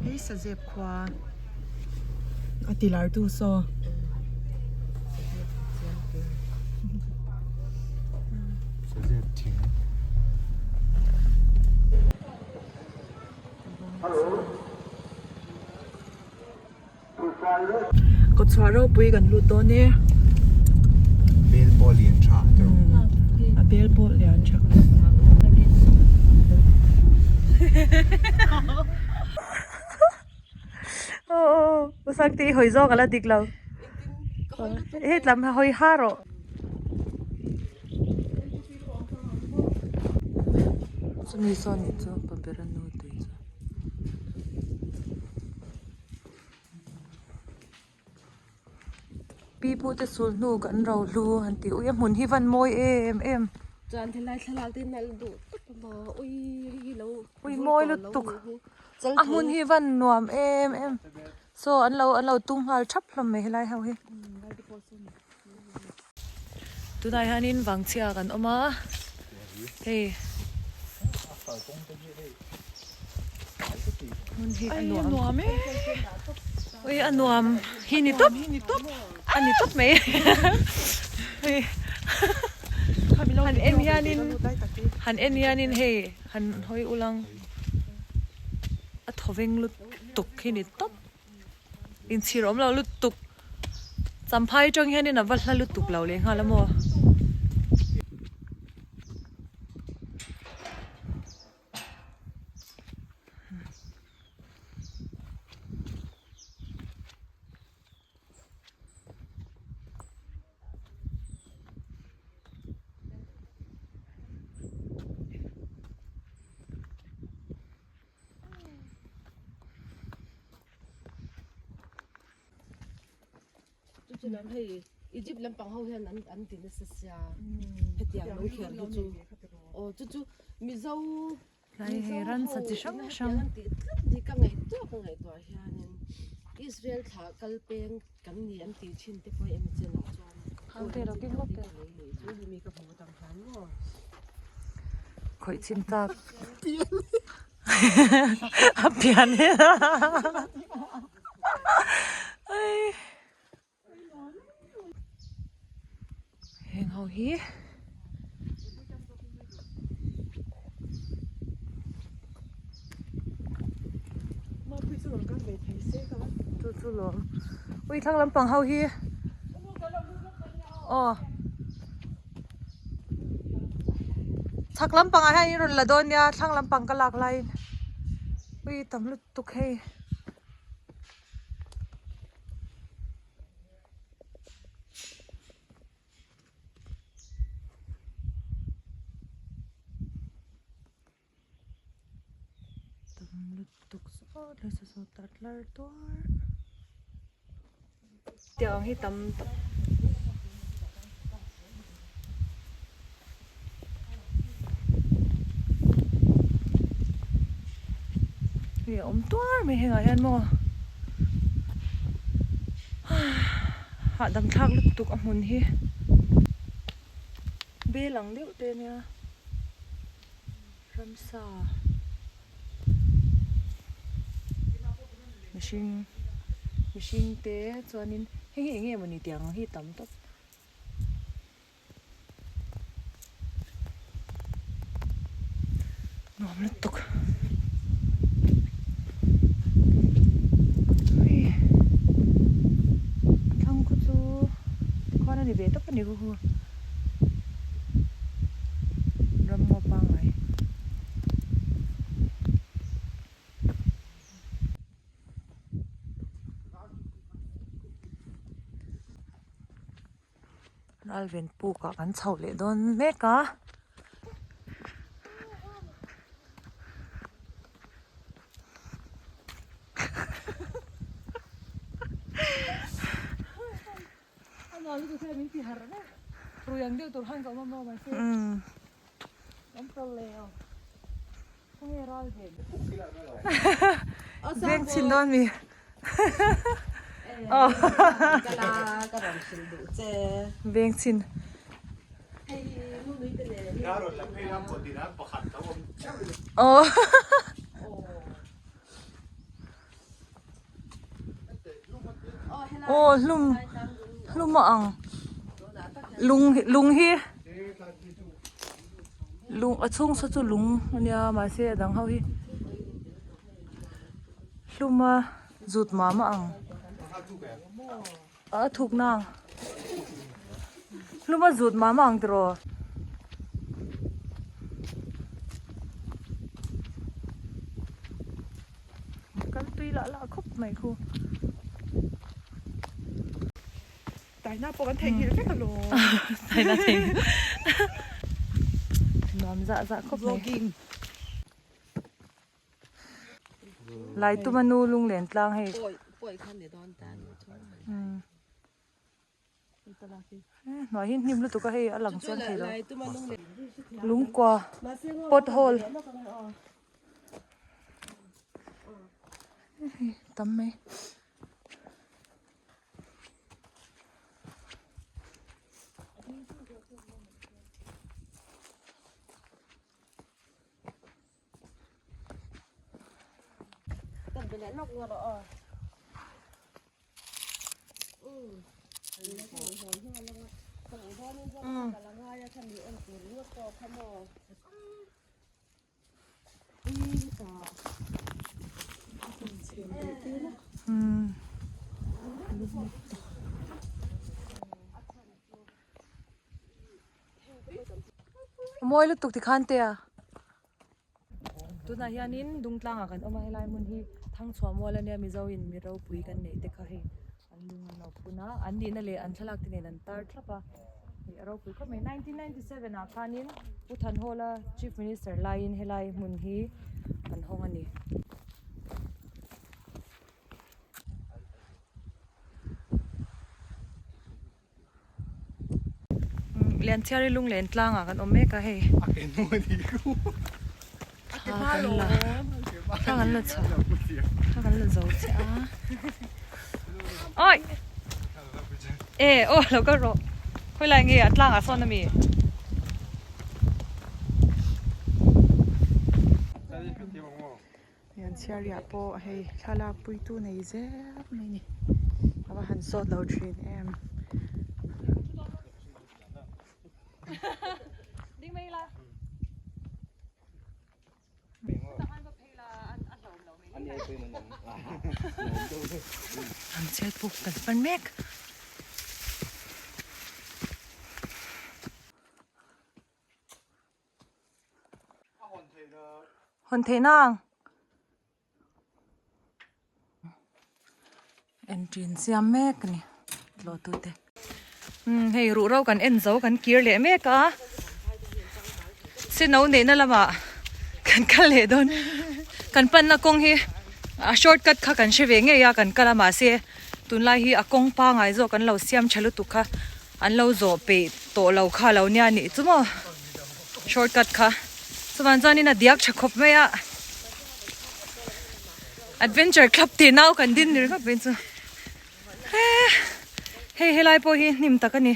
Hei sazep khua a ti lar tu saw. Sazep thing. Kawtchhuah ropui kan lut dawn e. Bel pawh lian tha tawh. A bel pawh lian tha. Aw Sakte i hawi zawk a la dik lo. Hetlam hawi ha rawh. Chumi sawn nih chu pabera nu tui chu. Pi pu te sul hnu kan ro hlu han tih ui a hmun hi van mawi em em. Chuan helai thlalak te nalh duh tawp a maw ui hi lo ui mawi lutuk a hmun hi van nuam em em saw an lo an lo tung nghal thap hlawm mai helai ho hi. Tunah hianin vangchhia kan awm a hei hmun hi a nuam ui a nuam hi ni tawp a ni tawp mai hei han en hianin han en hianin hei han hawi ulang a thawveng lutuk hi ni tawp. Inchhir awm lo lutuk. Champhai atang hianin a va hla lutuk lo leh nghal a maw. Chu chu lam hei Egypt lampang ho hian an an ti nasa sia hetiang lo kher hi chu aw chu chu Mizo Tlai hei ransa chi hrang hrang an tih tlat ni ka ngaihtuah ka ngaihtuah hianin Israel thlah kal peng kan ni an tih thin te pawh emaw chenah chuan chu hemi ka hmuh atang hian maw. Khawih chin tak. A pian hi heng ho hi chu chu lawm ui thlang lampang ho hi aw. Chhak lampang ah hian in rawn la dawn nia thlang lampang ka lak laiin ui tam lutuk hei. Tam lutuk zawt leh saw saw tar tlar tuar tiang hi tam tak hei a awm tuar mai hengah hian maw hahdam thlak lutuk a hmun hi bel ang deuh te ania. Ramsa mihring mihring te chuanin hei hi eng nge mawni tiang ang hi tam tawp. Nuam lutuk hei thlang khu chu tikhuan a ni ve tawp a ni hu. Ramngaw pangngai. Ralven puk ah kan chho leh dawn mek a. Veng chhin dawn mi veng chhin aw. Aw hlum hlum a ang lung lung hi lung a chhung saw chu lung a nia mahse a dang ho hi hlum a zut mam a ang a thuk na ang hlum a zut mam a ang tiraw. Kal tui lah lah khawp mai khu. Taina pawh kan theihnghilh vek alawm. Taina theihnghilh. Nuam zah zah khawp mai. Vlogging. Lai tuma nu lunglen tlang hei. Pawi pawi khan ni dawn ta ni chu. Hnuai hi hnim lutuk a hei a lang chuan thei lo. Lungkua pothole tam mai. Mawi lutuk tikhan te a. Tunah hianin Dungtlangah kan awm a, helai hmun hi Thangchhuah mual ania Mizo in mi ropui kan neih te kha hei an lung an lo phun a, an nihna leh an thlalak te nen an tar thlap a, hei a ropui khawp mai. 1997 ah khanin Pu Thanhawla Chief Minister laiin helai hmun hi an hawng a ni. Lianchhiari lunglen tlangah kan awm mek a hei. A ke hnu a ni ku. Thla kan la thla kan la chho thla kan la zo chiah a. Oi! E aw lo kal rawh. Khawilai nge a tlangah sawn ami? Lianchhiariah pawh hei thlalak puitu nei zep mai a ni a va han sawt lo thin em. An chet puk kan pan mek. Hawn theih na ang. Entry an siam mek a ni tlawh tu te. Umm hei ruh ro kan en zo kan kir leh mek a. Sino neihna lamah kan kal leh dawn. Kan panna kawng hi a shortcut kha kan hre ve ngei a kan kal a mahse tunlai hi a kawng pangai zawk an lo siam tha lutuk kha. An lo zawh peih tawh lo kha lo nia nih chu maw shortcut kha chuvan chuanin a diak tha khawp mai a adventure club tih nau kan din ni ringawt mai chu he hei helai pawh hi hnim tak a ni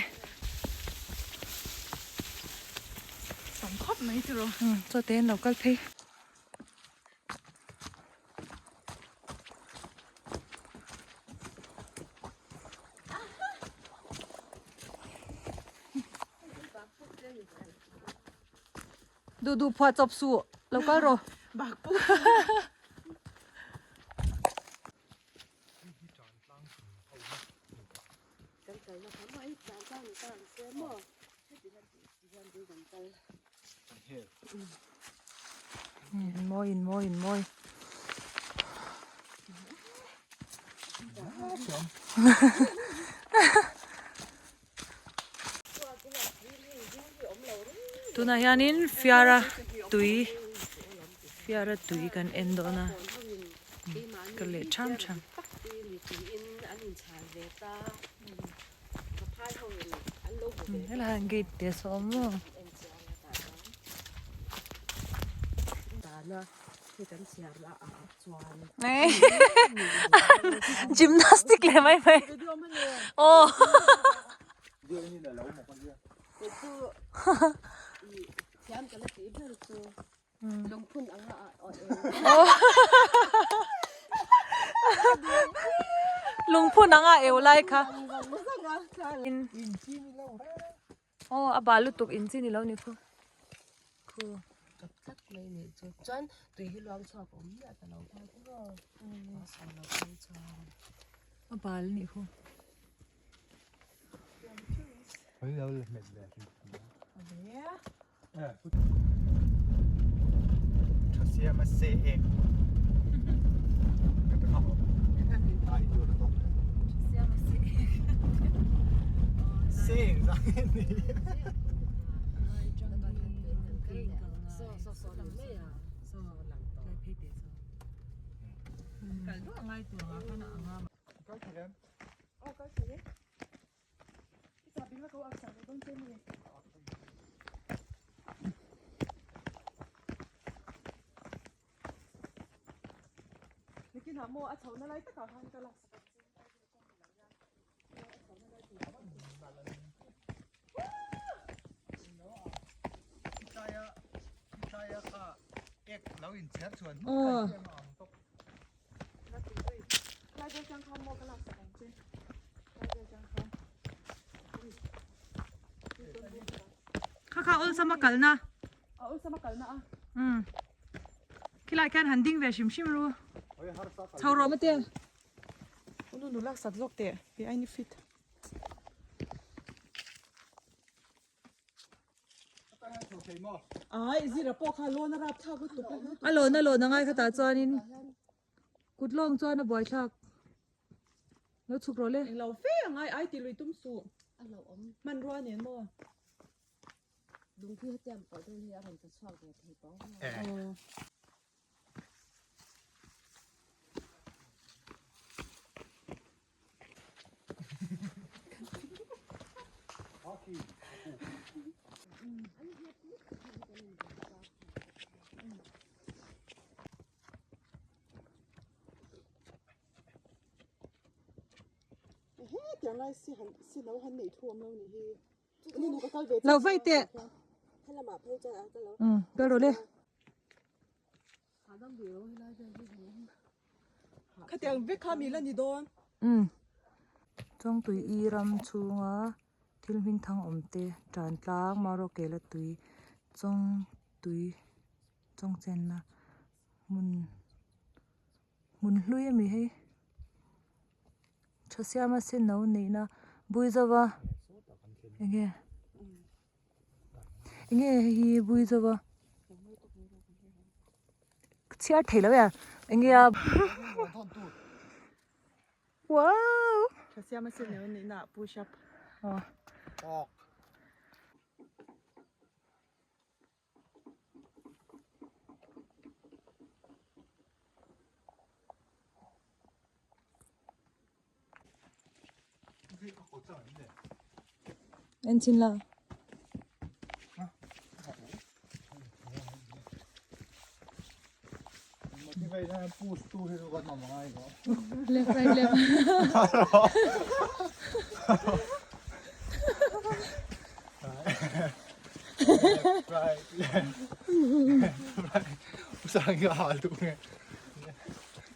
tam khawp mai chu rawh chaw te an lo kal phei. Duh duh phuah chawp suh lo kal rawh. Bak puk. In mawi in mawi in mawi. Tunah hianin fiara tui fiara tui kan en dawn a ka leh tham tham. Helai hian gate te saw a awm maw. Gymnastic leh mai mai aw Lungphun anga eu lai kha. Aw a bal lutuk in chi ni lo ni khu. Khu. Tap tlat mai nih chu. Chuan tui hi luang chhuak awm miah ta lo kha chu maw. A sawi loh phei chuan. A bal nih khu. Kha kha awlsam a kalna. A awlsam a kalna a. Umm. Khilai khian han ding ve hrim hrim ru. Chho rawh mate. Unu nu lak sak zawk teh. Kei aini fit. Ai zira pawh kha lawn a rap thlak lutuk a. A lawn a lawn angai kha tah chuanin kut lawng chuan a buai thlak. Lo chhuk rawh le. Englo fe angai ai ti lui tum suh. A lo awm. Hmanrua nen maw? Lungpui hetiang pawh dawn hi a rawn tla chhuak ve thei tawh ang. Aw. Lo vai teh. Umm kal rawh le. Khatiang vek kha mi la ni dawn. Umm Chawngtui i ram chhunga thil hming thang awm te tan tlang Maurawkela tui Chawngtui Chawngchenna hmun hmun hlui a mi hei tha siama sen no neihna Buizova enge enge hei hi Buizova chhiar thei lo e enge a wow tha siama sen no neihna push up aw. En chin la. Left right left.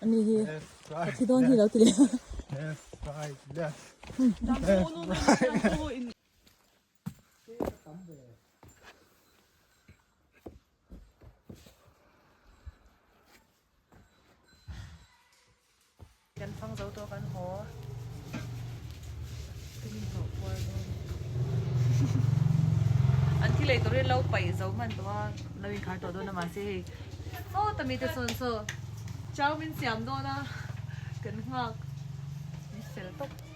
Ani hi ka thi dawn hi lo ti leh. Kan fang zo tawh kan haw. Kan inhnawh puar dawn. An thi lei turin lo paih zo hman tawh a, lo inkhar tawh dawn a mahse hei sawta mite sawn saw chau min siam dawn a kan nghak min fel tawp.